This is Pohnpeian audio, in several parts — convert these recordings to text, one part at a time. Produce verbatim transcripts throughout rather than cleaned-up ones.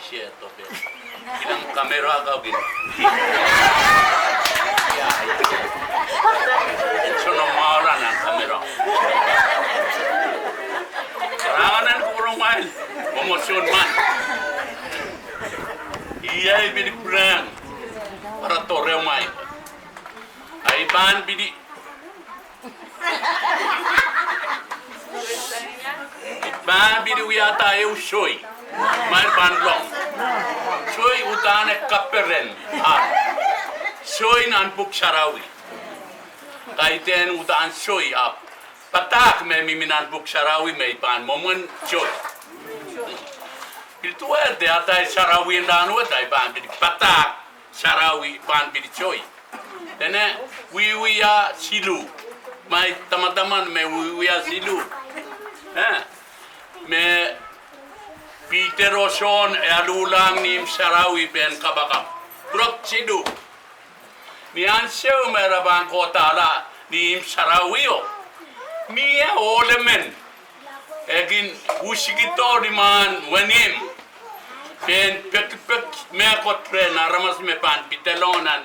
Share tohpei. Kilang kamera kau kin. Soangen mwahu nan kamera. Ranganen kupwuromwail, mwomwohdiso men. Iei pil pwurehng. Para tohre mwail. Ahi pahn pil I pahn pil wiahda ehu soi. Mwail pahn long. Soi uhdahn e kaperen. Ah. Soi nan Pwuhk Sarawi. Kaidehn uhdahn soi ahpw padahk me mihmi nan Pwuhk Sarawi me I pahn mwomwen soi. Pil duwehte atail sarawi en rahnwet ahi pahn pil padahk sarawi pahn pil soi. Dene wiewia siluh. Mwail tamataman me wiewia siluh. Eh, me Piter oh Sohn e aluhlahng ni ihmw sarawi pehn kapakap. Pwurok siluh. Ni ansou me re pahn kohdahla ni ihmw sarawio, mie ohl emen e kin usikdo ni mahn wenihmw, pehn pekipek mehkot rehn aramas me pahn pidelong nan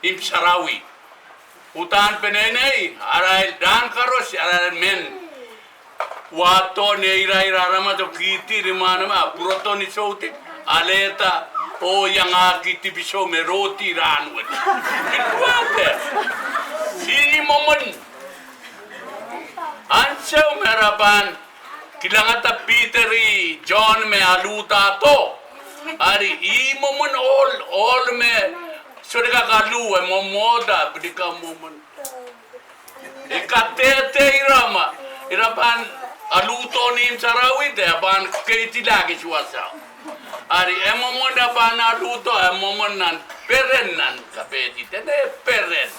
ihmw sarawi. Uhdahn peneinei, arail rahn koaros, arail men wahdo neirair aramas oh kihdi ni mahn emen, pwurodo ni soutik, alehda, oh iangahki dipwisou me rohdi rahnwet. Pil duwehte. Ih mwomwen. Ansou me re pahn kilangada Piter oh Sohn me aluhdahdo. Ari ih mwomwen ohl, ohl me sohte kak alu, e mwomwohda, pil kak mwomwen. E kadehde ira ma ira pahn aluhdo ni ihmw sarawi de e pahn keidilahki wasa. Ari e mwomwen e pahn aluhdo, e mwomwen nan peren nan kapehdi, dene peren.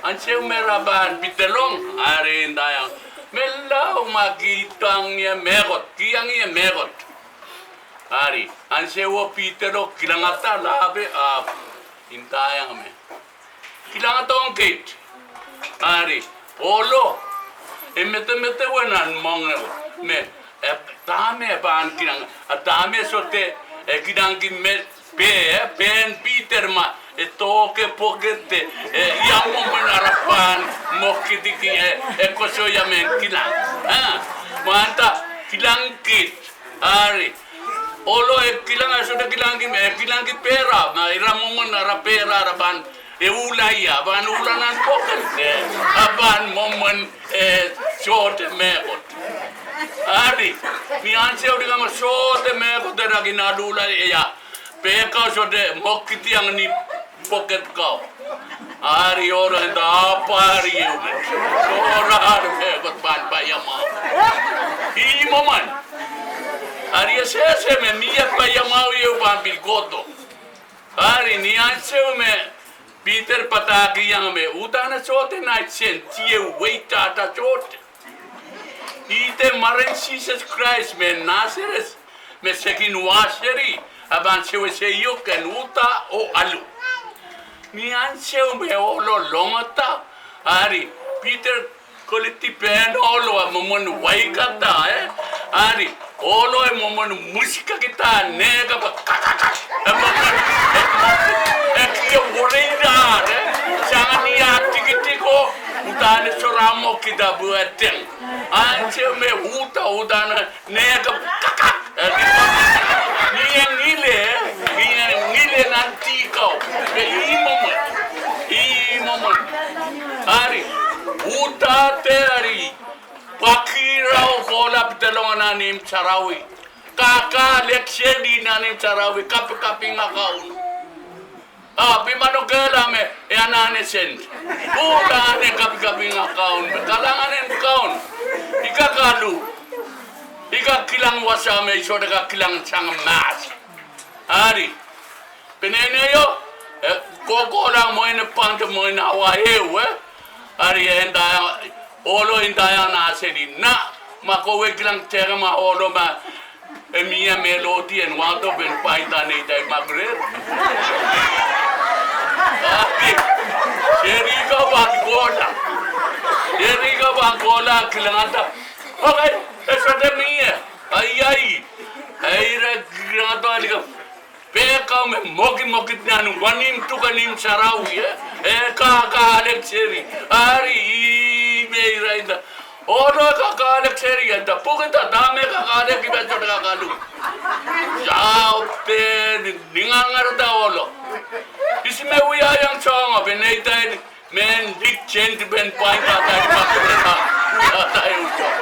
Ansou me re pahn pidelong, ari ndaiong, menlau ma kihdiong ie mehkot, kihdiong ie mehkot. Ari ansou Piter oh kilangada lahpe ahpw ndaiong me kilangadohng keid. Ari ohlo e medemedewe nan moangeo me, e, dahme pahn kilang, a dahme sohte e kilangki me, peh, pehn Piter ma e doke poked, e, ia mwomwen ara pahn mwekidki, e, e koasoia mehn kilang. Ah, mwahnda kilang keid. Ari ohlo e kilang, e sohte kilangki me, e kilangki pehra, ma ira mwomwen ara pehra, ara pahn e uhla ia, pahn uhla nan poked, e, a pahn mwomwen, e, sohte mehkot. Ari ni ansou likamw sohte mehkot ira kin aluhla ia, peh kau sohte mwekidihong ni poked kau. Ari ohlo nda, a pwari ehu me, sohte ar mehkot pahn paiamwahu. Ih mwomwen. Ari e sehse me mie paiamwahu ehu pahn pil kohdo. Ari ni ansou me Piter padahkihong me uhdahn e sohte nait sent, ih weitahta sohte. Ihte mwaren Sises Krais mehn Nasaret me se kin wahseri, a pahn sewese iuk en uhda oh alu. Ni ansou me ohlo longada, ari Piter koledi pehn ohlo, e mwomwen waikada, e. Ari ohlo e mwomwen mwisikakida nehkap kakak, e mwomwen, e, e kihong wereirahr, e, sang ni ah tikitik ko, uhdahn e sohrahmwkida pwe e teng. Ansou me uhda, uhdahn nehkap kakak, e, ni e ngile, ni e ngile nan dih kau, e, ih mwomwen, ih mwomwen. Ari uhdahn, ari pwakira oh kohla pidelong nan ihmw sarawi. Kak lehkseli nan ihmw sarawi, kapikapinga Kaun. Ahpw I manokehla me e anahne sent, uhdahn e kapikapinga Kaun me kalahngan en Kaun. I kak alu, I kak kilang wasa me I sohte kak kilang sang mahs. Ari peneineio, e, kohkohla mwein e pwand mwein awa ehu, e. Ari e ndaiong, ohlo ndaiong Nasaret, na, ma kowe kilang tehk ma ohlo ma e mie me lohdi en wahdo pwe en pwainda neitail makurer. Ari seri ko pahn kohla, seri ko pahn kohla kilangada, okay, e sohte mie, ai, ai, ai, ira Irail doadoahk, pehkau me mwoki mwokid nan wenihmw tuhke nin sarawi, eh? Eh, kakahlek seri. Ari, ih, me irail nda, ohlo kakahlek seri, e nda, pwuhkida, dahme kakahlek, I pahn sohte kak alu. Ia, pil ni, ni ngarngarda ohlo. Ihs me wiahiong soangen, pil neitail mehn lik sent pil pwain pahtail pahtail uso.